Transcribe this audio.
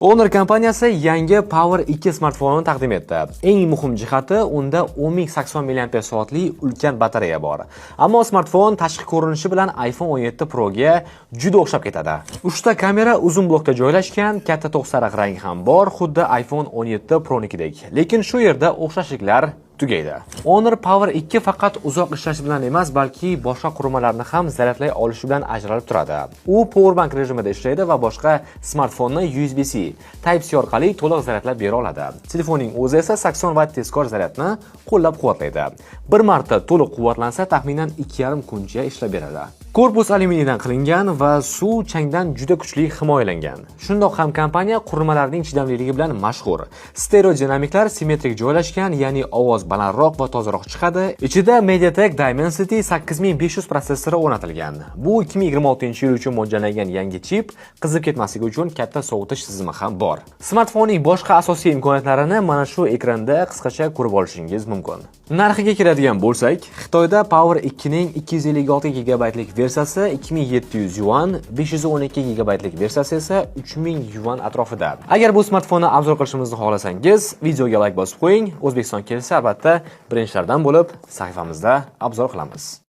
Honor kompaniyasi yangi Power 2 smartfonini taqdim etdi. Eng muhim jihati, unda 10 080 mAh ulkan batareya bor. Ammo smartfon tashqi ko'rinishi bilan iPhone 17 Pro ga juda o'xshab ketadi. Uchta kamera uzun blokda joylashgan, katta to'q sariq rang ham bor, xuddi iPhone 17 Pro'nikidek. Lekin shu yerda o'xshashliklar tugaydi. Honor Power 2 faqat uzoq ishlashi bilan emas, balki boshqa qurilmalarni ham zaryadlay olishi bilan ajralib turadi. U power bank rejimida ishlaydi va boshqa smartfonni USB-C Type-C orqali to'liq zaryadlab bera oladi. Telefonning o'zi esa 80 watt tezkor zaryadni qo'llab-quvvatlaydi. Bir marta to'liq quvvatlansa, taxminan 2,5 kuncha ishlab beradi. Korpus alyuminiydan qilingan va suv, changdan juda kuchli himoyalangan. Shundoq ham kompaniya qurilmalarning chidamliligi bilan mashhur. Stereo dinamiklar simmetrik joylashgan, ya'ni ovoz balandroq va tozaroq chiqadi. Ichida MediaTek Dimensity 8500 protsessori o'rnatilgan. Bu 2026-yil uchun mo'ljallangan yangi chip, qizib ketmasligi uchun katta sovutish tizimi ham bor. Smartfonning boshqa asosiy imkoniyatlarini mana shu ekranda qisqacha ko'rib olishingiz mumkin. Narxiga keladigan bo'lsak, Xitoyda Power 2 ning 256 gigabaytlik versiyasi 2700 yuan, 512 gigabaytlik versiyasi esa 3000 yuan atrofida. Agar bu smartfonni обзор qilishimizni xohlasangiz, videoga like bosib qo'ying. O'zbekiston kelsa, albatta, birinchilardan bo'lib sahifamizda обзор qilamiz.